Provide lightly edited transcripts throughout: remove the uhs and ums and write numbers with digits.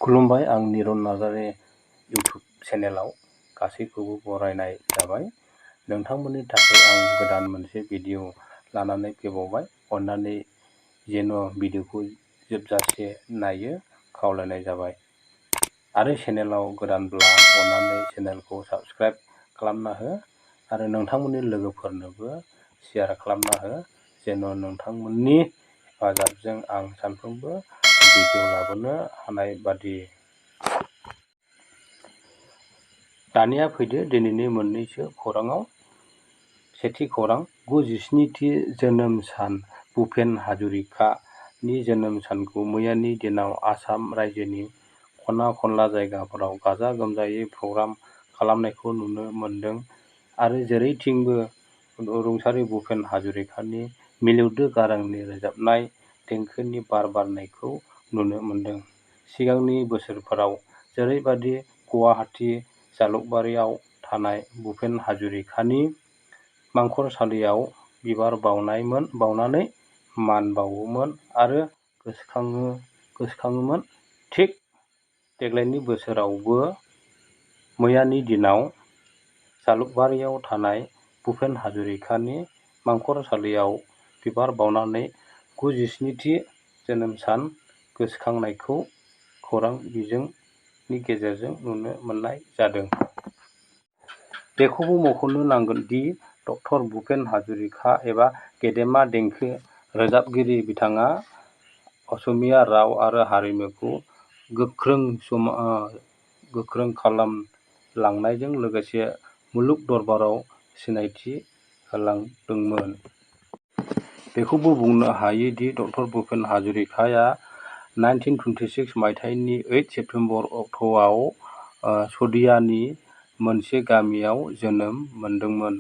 खुलुमबाय, आं निरन नार्जारि इउटुब चेनेलाव गासैखौबो बरायनाय जाबाय। नोंथांमोननि थाखाय आं गोदान मोनसे भिडिअ लानानै फैबावबाय। अन्नानै जेन' भिडिअखौ जोबजासे नायो खावलायनाय जाबाय। आरो चेनेलाव गोदानब्ला अन्नानै चेनेलखौ साबस्क्राइब खालामना हो आरो नोंथांमोननि लोगोफोरनोबो शेयार खालामना हो, जेन' नोंथांमोननि हेफाजाबजों आं सानफ्रोमबो भिडिअ लाबोनो हानाय बादि। दानिया फैदो दिनैनि मोननैसो खौराङाव। सेथि खौरां, 97थि जोनोम सान भुपेन हाजरिकानि जोनोम सानखौ मैयानि दिनाव आसाम रायजोनि खना खनला जायगाफोराव गाजा गोमजायै प्रग्राम खालामनायखौ नुनो मोन्दों आरो जेरैथिंबो रुंसारि भुपेन हाजरिकानि मिलौदो गारांनि रोजाबनाय देंखोनि बार बारनायखौ नुनो मोन्दों। सिगांनि बोसोरफोराव जेरैबादि गुवाहाटी जालुकबारियाव थानाय भुपेन हाजरिकानि मांखरसालियाव बिबार बावनानै मान बावोमोन आरो गोसोखाङोमोन, थिक देग्लायनि बोसोरावबो मैयानि दिनाव जालुकबारियाव थानाय भुपेन हाजरिकानि मांखरसालियाव बिबार बावनानै 97थि जोनोम सान गोसोखांनायखौ खौरां बिजोंनि गेजेरजों नुनो मोननाय जादों। बेखौबो मख'नो नांगोन दि ड भुपेन हाजरिका एबा गेदेमा देंखो रोजाबगिरि बिथाङा असमिया राव आरो हारिमुखौ गोख्रों खालामलांनायजों लोगोसे मुलुग दरबाराव सिनायथि होलांदोंमोन। बेखौबो बुंनो हायो दि ड भुपेन हाजरिकाया 1926 मायथाइनि 8 सेप्तेम्बर अक्ट'आव सदियानि मोनसे गामियाव जोनोम मोनदोंमोन।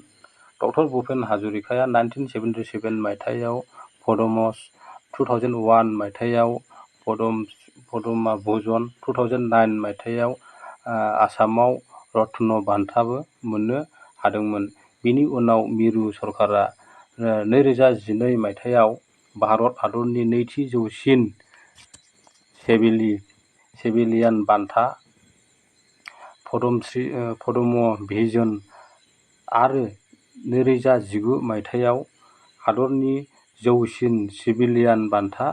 ड भुपेन हाजरिकाया 1977 मायथाइयाव पद्मश्री, 2001 मायथाइयाव पद्मा भूषण, 2009 मायथाइयाव आसामाव रत्न बान्थाबो मोननो हादोंमोन। बिनि उनाव मिरु सरकारा 2012 मायथाइयाव भारत हादरनि नैथि जौसिन सिभिलियान बान्था पद्म भूषण आरो 2019 मायथाइयाव हादरनि जौसिन सिभिलियान बान्था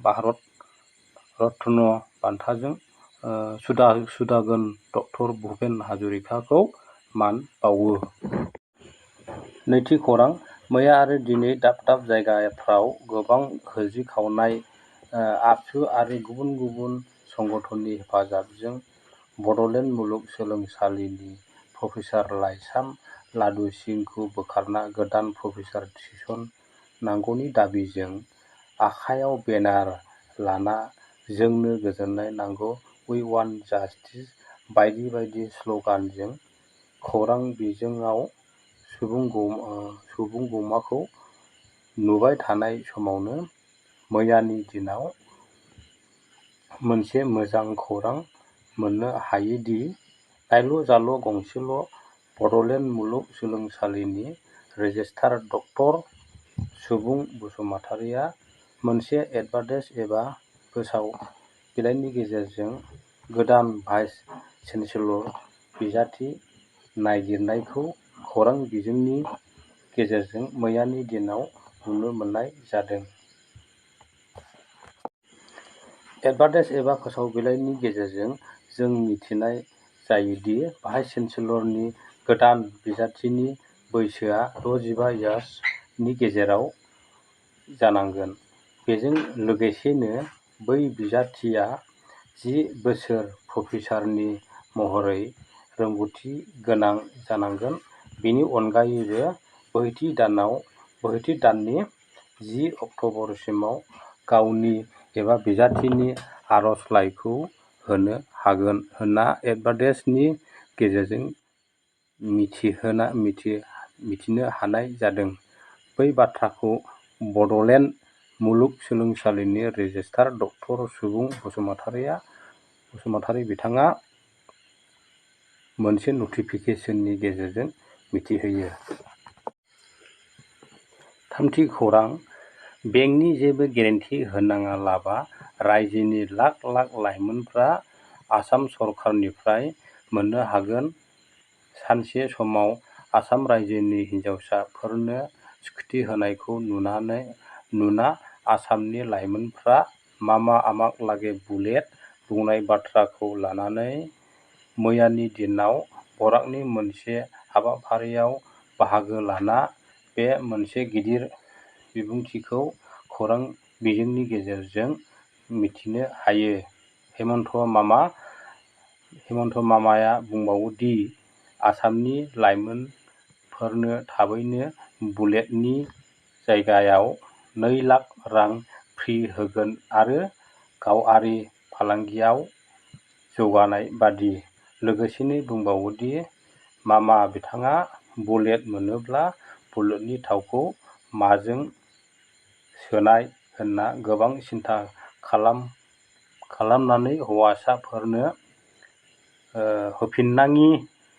भारत रत्न बान्थाजों सुदागोन ड भुपेन हाजरिकाखौ मान बावो। नैथि खौरां, मैया आरो दिनै दाब दाब जायगाफ्राव गोबां होज्रिखावनाय आबसु आरो गुबुन गुबुन संगठननि हेफाजाबजों बड'लेण्ड मुलुग सोलोंसालिनि प्रफेसार लाइसाम लादु सिंखौ बोखारना गोदान प्रफेसार थिसन नांगौनि दाबिजों आखायाव बेनार लाना जोंनो गोजोननाय नांगौ, उइ वान्ट जास्टिस बायदि बायदि स्लगानजों खौरां बिजोङाव सुबुंगौमाखौ नुबाय थानाय समावनो मैयानि दिनाव मोनसे मोजां खौरां मोननो हायोदि नायल' जाल' गंसेल' बड'लेण्ड मुलुग सोलोंसालिनि रेजिस्ट्रार ड सुबुं बसुमतारिया मोनसे एडभार्टाइज एबा फोसाव बिलाइनि गेजेरजों गोदान भाइस चेन्सेलर बिजाथि नागिरनायखौ खौरां बिजोंनि गेजेरजों मैयानि दिनाव नुनो मोननाय जादों। एडभार्टाइज एबा फोसाव बिलाइनि गेजेरजों जों मिथिनाय जायोदि भाइस चेन्सेलरनि गोदान बिजाथिनि बैसोआ 65 इयार्सनि गेजेराव जानांगोन। बेजों लोगोसेनो बै बिजाथिया 10 बोसोर प्रफेसारनि महरै रोंग'थि गोनां जानांगोन। बेनि अनगायैबो बोहैथि दाननि 10 अक्ट'बरसिमाव गावनि एबा बिजाथिनि आर'जलाइखौ होनो हागोन होनना एडभार्टाइजनि गेजेरजों मिथिनो हानाय जादों। बै बाथ्राखौ बड'लेण्ड मुलुग सोलोंसालिनि रेजिस्ट्रार ड सुबुं बसुमतारि बिथाङा मोनसे नटिफिकेसननि गेजेरजों मिथिहोयो। थामथि खौरां, बेंकनि जेबो गेरेन्टि होनाङालाबा रायजोनि लाख लाख लाइमोनफ्रा आसाम सरकारनिफ्राय मोननो हागोन। सानसे समाव आसाम रायजोनि हिनजावसाफोरनो स्कुटि होनायखौ नुना आसामनि लाइमोनफ्रा मामा आमाक लागै बुलेट बुंनाय बाथ्राखौ लानानै मैयानि दिनाव बराकनि मोनसे हाबाफारियाव बाहागो लाना बे मोनसे गिदिर बिबुंथिखौ खौरां बिजोंनि गेजेरजों मिथिनो हायो। हेमन्त मामाया बुंबावो दि आसामनि लाइमोनफोरनो थाबैनो बुलेटनि जायगायाव 2 लाख रां फ्रि होगोन आरो गावारि फालांगियाव जौगानाय बादि। लोगोसेनो बुंबावो दि मामा बिथाङा बुलेट मोनोब्ला बुलेटनि थावखौ माजों सोनाय होनना गोबां सिन्था खालामनानै हौवासाफोरनो होफिननाङि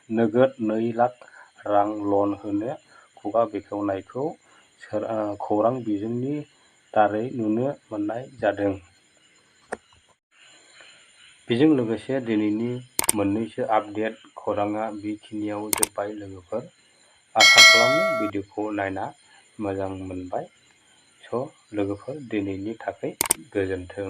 नोगोद 2 लाख रां लन होनो खुगा बेखेवनायखौ खौरां बिजोंनि दारै नुनो मोननाय जादों। बेजों लोगोसे दिनैनि मोननैसो आपडेट खौराङा बेखिनियाव जोब्बाय लोगोफोर। आसा खालामो भिडिअखौ नायना मोजां मोनबाय। लोगोफोर दिनैनि थाखाय गोजोन्थों।